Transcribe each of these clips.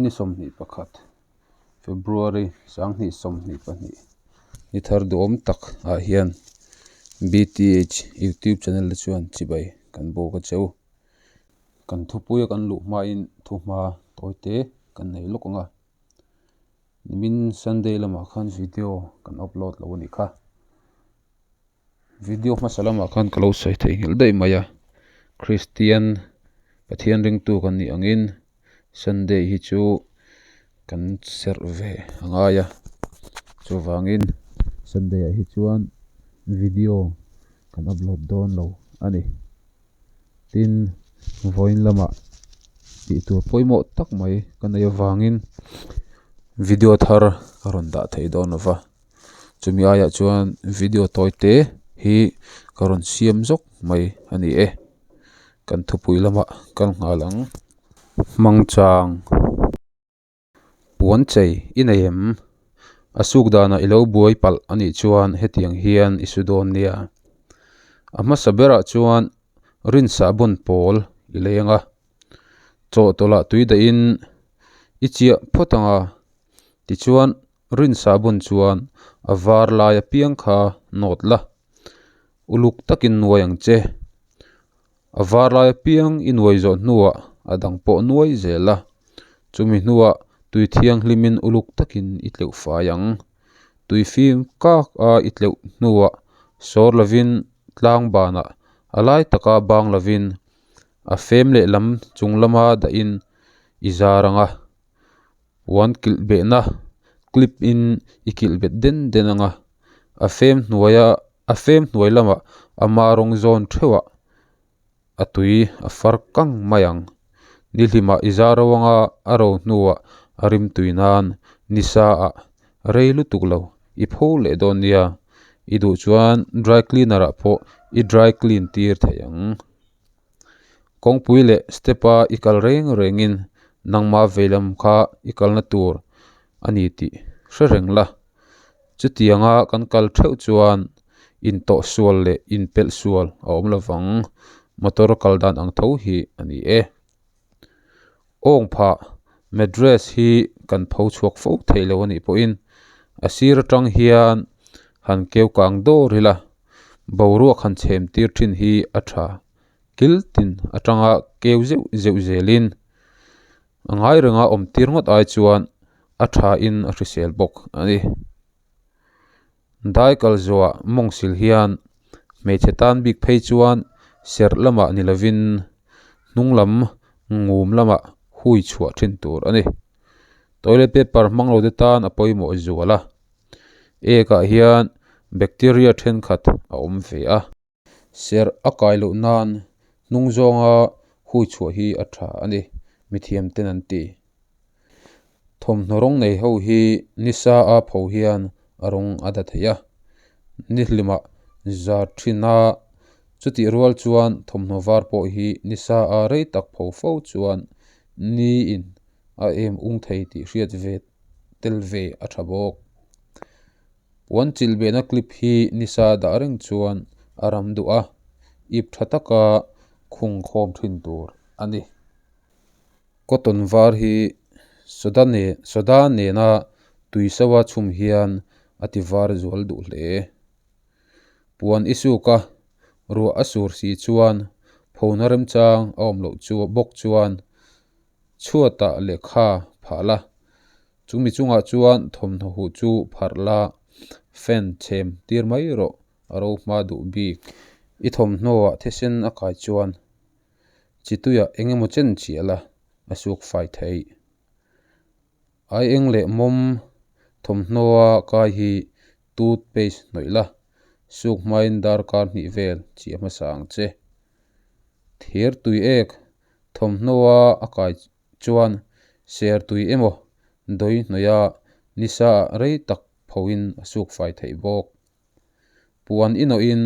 ni 21 February 2022 ni thar duhawm tak ah hian BTH YouTube channel te chuan chibai kan bawk a che u. Kan thupuia kan luh hmain thuhma tawi te kan nei lawk ang a. Nimin Sunday lamah khan video kan upload lo a nih kha. Video hmasa lamah khan ka lo sawi theihnghilh daih mai a, Kristian Pathian ringtu kan nih angin Sunday hi chu kan serh ve a ngai a, chuvangin Sunday ah hi chuan video kan upload dawn lo a ni. Tin, vawiin lamah tih tur pawimawh tak mai ka neih avangin video thar ka rawn dah thei dawn lo va. Chumi aiah chuan video tawi te hi ka rawn siam zawk mai a ni e. Kan thupui lamah kal nghal ang. Hmang chang puan chei i nei em? A suk danah i lo buai palh a nih chuan hetiang hian i su dawn nia. A hmasa berah chuan rinsa bawn pawl i leng a. Chawhtawlh ah tui dahin i chiah phawt ang a, tichuan Rinsa bun chuan a var lai apiang kha nawt la, uluk takin nuai ang che. A var lai apiang i nuai zawh hnuah a dang pawh nuai zel a, chumi hnuah tui thianghlimin uluk takin i tleuh fai ang. Tui fim kak a i tleuh hnuah sawr lovin tlang banah a lai taka bang lovin a fem lehlam chung lama dahin i zar ang a. Puan kilh behna clip in i kilh bet den den ang a, a fem hnuaia a fem hnuai lamah ama rawng zawn theuhah a tui a far kang mai ang. Nihlimah i zar ro anga a ro hnuah a rim tui nan nisa ah rei lutuk lo i pho leh dawn nia, i duh chuan dry cleaner ah pawh i dry clean tir thei ang. Kawngpui leh step a i kal reng rengin nangmah veilam kha i kalna tur a ni tih hre reng la. Chutianga kan kal theuh chuan intawh sual leh inpelh sual a awm lovang. Motor kal dan ang tho hi a ni e. Awng phah mattress hi kan pho chhuak fo thei lo a nih pawhin a sir atang hian han keu kang dawr ila boruak han chhem tir thin hi a tha kil tin atanga keu zeuh zeuh zelin a ngai renga awm tir ngawt ai chuan a tha in a hrisel bawk a ni. Dai kal zuah mawng sil hian hmeichhe tan bik phei chuan serh lamah ni lovin hnung lam ngum lamah hui chhuah thin tur a ni. Toilet paper hmang lo te tan a pawimawh zual a, ek ah hian bacteria thenkhat a awm ve a. Serh a kai loh nan hnung zawnga hui chhuah hi a tha a ni, mithiam ten an ti. Thawmhnaw rawng nei ho hi nisa a pho hian a rawng a da thei a, nihlimah zar thin a, chutih rual chuan thawmhnaw var pawh hi nisa a rei tak pho fo chuan niin a em ung thei tih hriat ve tel ve a tha bawk. Puan chilhbehna clip hi nisa dah reng chuan a ram duh a, ip tha taka khung khawm thin tur a ni. Cotton var hi soda nen soda nena tui soa chhum hian a ti var zual duh hle. Puan i suk a, ruah a sur si chuan phona remchang a awm loh chu bawk chuan chhuatah lehkha phah la. Chumi chungah chuan thawmhnaw huh chu pharh la, fan chhem tir mai rawh a ro hma duh bik. I thawmhnawah thisen a kai chuan chi tuiah eng emaw chen chiah la a suk fai theih. Ai eng leh mawm thawmhnawa kai hi toothpaste hnawih la, suk hmain darkar hnih vel chiah hmasa ang che. Thir tui ek thawmhnawa a kai chuan ser tui emaw dawi hnawih a nisa ah rei tak phoin a suk fai theih bawk. Puan i nawhin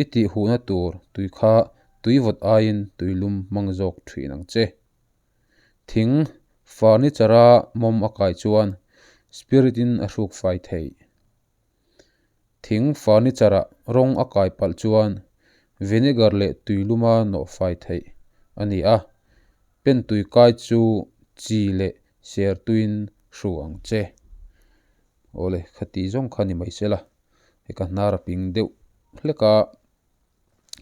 i tih huhna tur tui kha tui vawt aiin tui lum hmang zawk thin ang che. Thing furniture a mawm a kai chuan spirit in a hruk fai theih. Thing furniture ah rawng a kai palh chuan vinegar leh tui luma nawh fai theih a ni a, pen tui kai chu chi leh Sertuiin hru ang che. Awle, khati zawng kha ni mai sela, hei ka hnar a ping deuh hlek a,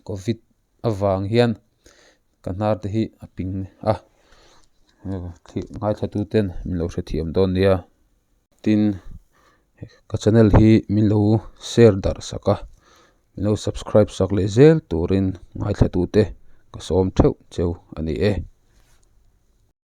Covid avang hian ka hnar te hi a ping a, ngaithla ten min lo hrethiam dawn nia. Tin, ka channel hi min lo share darh sak a, min lo subscribe sak leh zel turin ngaithla tute ka sawm theuh cheu a ni e.